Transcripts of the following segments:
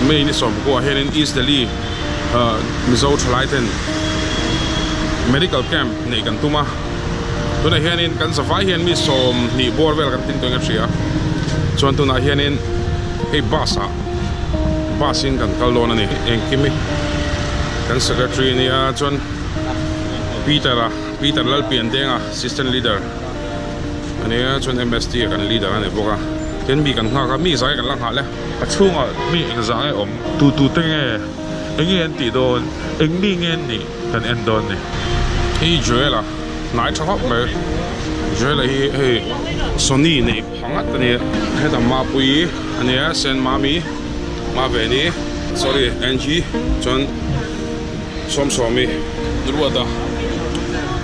May ni sawmpakua hianin East Delhi Mizo thalai ten medical camp neih kan tum a tunah hianin kan zavai hian mi sawmhnih bawr vel kan tin tawhin ka hria chuan tunah hianin hei bus ah bus in kan kal dawn a ni engkim hi kan secretary a nia chuan Peter a Peter Lalpiandenga assistant leader a nia chuan M_S_T a kan leader a ni bawk a tin mi kan nghak a mi zai kan la nghah le. A chhungah mi engzah nge awm? Tu tu te nge? Enge an tih dawn? Eng mi nge an nih? Kan en dawn ni. Hei Joel-a hnai tha khawp mai. Joel-a hi hei Sony nei pha ngat a nia. Heta Mapuii a nia, Sen Mami, Maveni, sorry Angie chuan Sawmsawmi, Ruata,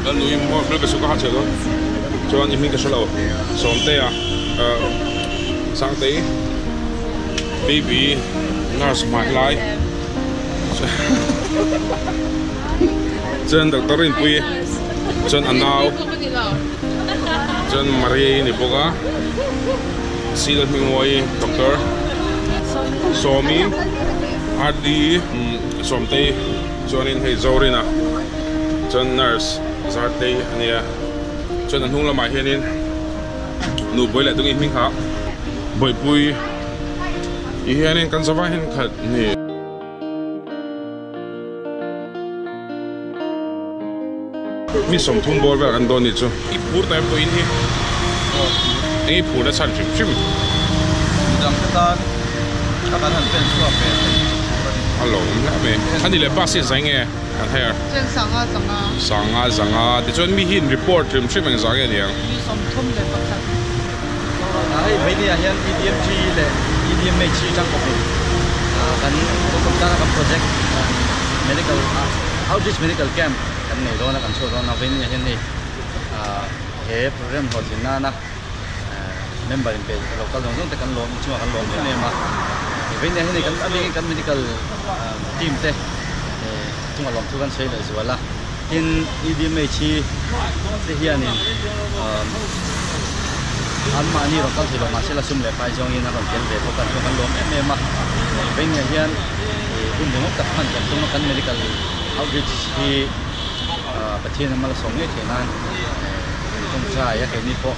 Lalnui maw hmel ka suh ka ha chhiah dawn. Chuan i hming ka hre lo, Sawmtea, Sangtei, Baby, Nurse hmai lai, chuan Doctor Rinpuii, chuan a nau, chuan Maria-i ni bawk a, Sila Hmingmawii, Doctor Sawmi, RD Sawmtei, chuanin hei Zorina, chuan Nurse Zartei a nia, chuan a hnung lamah hianin. Nu buai leh tunge hming kha Bawihpui i hianin kan zavai hian khat ni. Mi sawmthum bawr vel kan dawn nih chu. I phur ta em pawhin hi eng i phur na chhan hrim hrim. Midang te tan a kan han pen chhuak ve thei hi chu phur a ni. A lo awm hle mai. A ni leh bus hi zai nge? Kan hre. Chuan sanga zanga. Sanga zanga tichuan mi hi in report hrim hrim eng zah nge niang? Mi 31. Hei Veni ah hian EDMG leh EDMH hi tang kawp in kan Tawkawm tana kan project medical outreach medical camp kan nei dawn a kan chhuah dawn a Veni ah hian hei he program hlawhtlin nana member in pe local zawng zawng te kan lawm chungah kan lawm em em a Veni ah hian hei kan a bik in kan medical team te chunga lawmthu kan sawi leh zual a tin EDMH hi te hianin anmahni rawn kal thei lo mahse la sum leh pai zawngin a rawn tel ve bawk a chuan kan lawm em em a vengah hian hun ringawt tak hman kan tum a kan medical outreach hi Pathian a malsawm ngei thei nan tawngtai a keini pawh.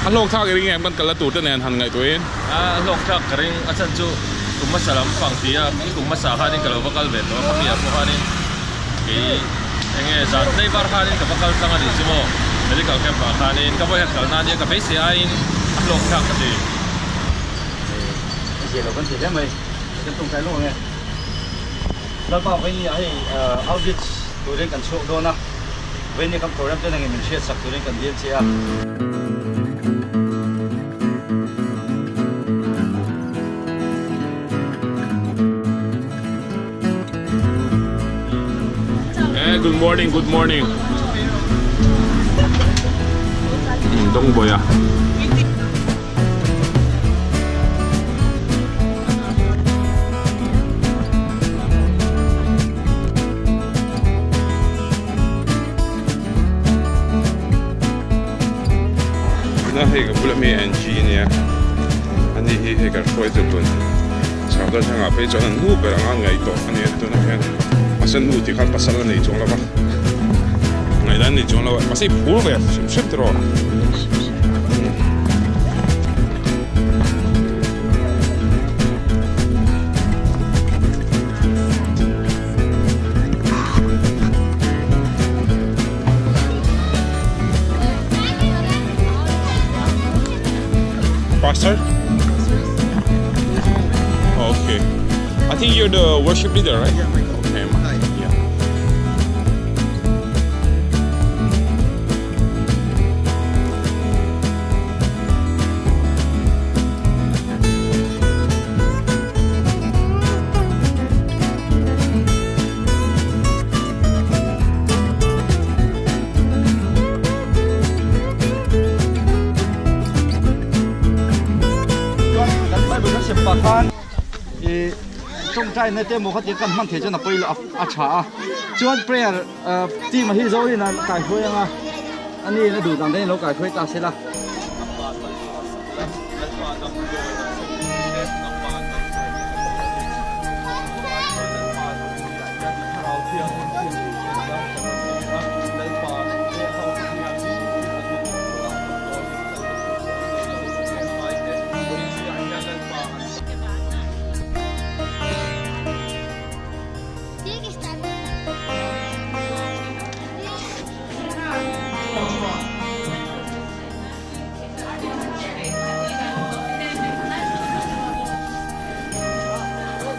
A hlawk thlak i ring em kan kal la tur te nen han ngaihtuahin? A hlawk thlak ka ring a chhan chu kum hmasa lam pang ti a i kum hmasa khanin ka lo va kal ve tawh a khami ah pawh khanin kei enge zan tlei var khanin ka va kal tlang a nih chu maw medical camp ah khanin ka vawihat kal na nia ka beisei aiin a hlawk thlak ka ti. A zia lo kan ti hle mai kan tawngtai lawk ang e. Lalpa Vainia hei outreach turin kan chhuak dawn a, Vainia kan program te nangin min hriatsak turin kan dil che a. Eh, good morning, good morning. Dong boy à. Tuna hei ka bula mi Angie ania ani hi hei kan hruai tu tun chhak atangah phei chuan an nu ber anga ngaih tawh ania tunah hian mahse nu tih khan pasal a nei chuang lo va ngaihdan a nei chuang lo va mahse i phur ve hrim hrim tiraw. Pastor? Okay. I think you're the worship leader, right? Okay. Yeah. Chuan kan Bible kan sem pah khan ih tawngtaina te emaw kha tia kan hman theih chuan a pawi loh a tha a chuan prayer team a hi Zorin a kaihruai ang a ani in a duh dan danin lo kaihruai ta se la.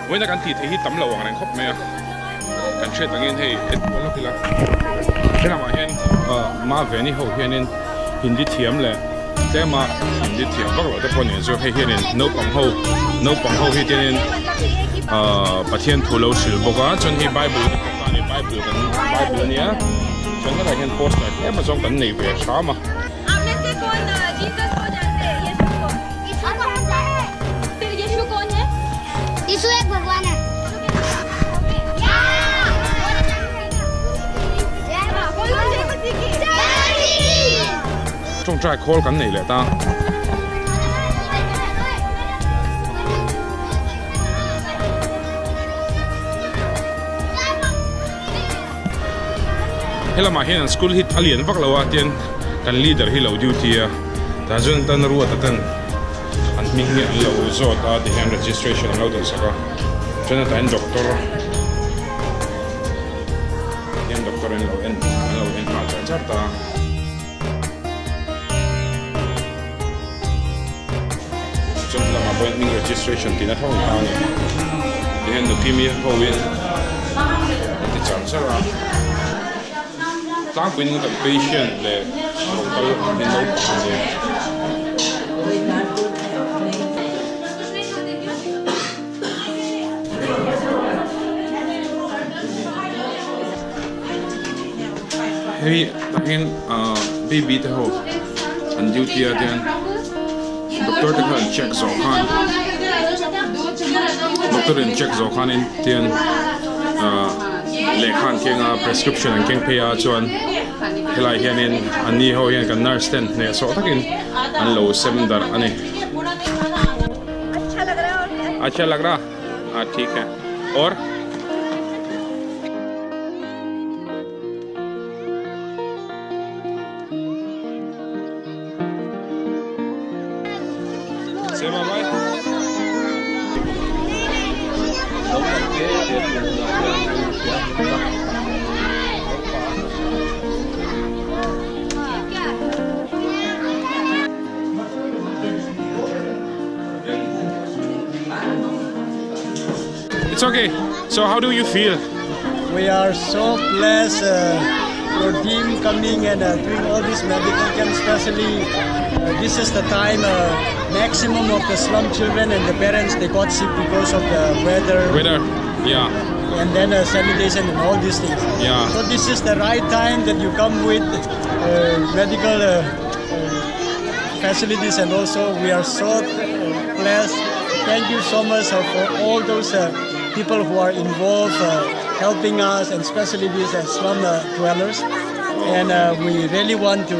Vawiina kan tih theih hi tam lo ang reng khawp mai a kan hriat angin hei enkual lawk ila helamah hian ma veni ho hianin hindi thiam leh tlema hindi thiam vak loh te pawh nen chu hei hianin naupang ho naupang ho hi tianin Pathian thu lo hrilh bawk a chuan hei bible bible kan bible ania chuan hetah hian poster tlem azawng kan nei ve hram a. Tawngtai khawl kan nei leh ta. Helamah hian an school hi a lian vak lo a tian kan leader hi lo duty a tah chuan tan ruata ten an hming hi an lo zawt a tihian registration an lo duhsak a chuan hetah hian doctor hian doctor in lo en an lo en nghal char char ta a. Chuan lamah pawhin hming registration tihna tho ang ta a ni. Tihian nukimi ho in an ti char char a. Tlangpuiin kan patient leh rawn kal hi naupang a nia. Hei tah hian ahh baby te ho an duty a tian doctor te kha an check zawh khan doctor in check zawh khanin tian ahh lehkha an keng a prescription an keng phei a chuan helai hianin an ni ho hian kan nurse ten hnehsawh takin an lo sem darh a ni. Acha lag raha haa theek hai aur. It's okay. So how do you feel? We are so blessed uh, your team coming and uh, doing all this medical camp, especially uh, this is the time uh, maximum of the slum children and the parents, they got sick because of the weather. Weather, yeah. And then uh, sanitation and all these things. Yeah. So this is the right time that you come with uh, medical uh, uh, facilities and also we are so uh, blessed. Thank you so much uh, for all those uh, people who are involved uh, helping us and especially these uh, slum uh, dwellers. And uh, we really want to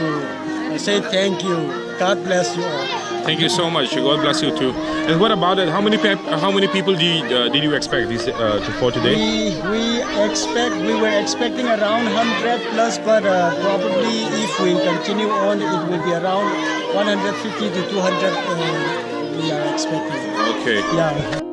say thank you. God bless you all. Thank you so much. God bless you too. And what about it? How many how many people do you, did you expect this to for today? We we expect we were expecting around 100 plus, but probably if we continue on, it will be around 150 to 200. We are expecting. Okay. Yeah.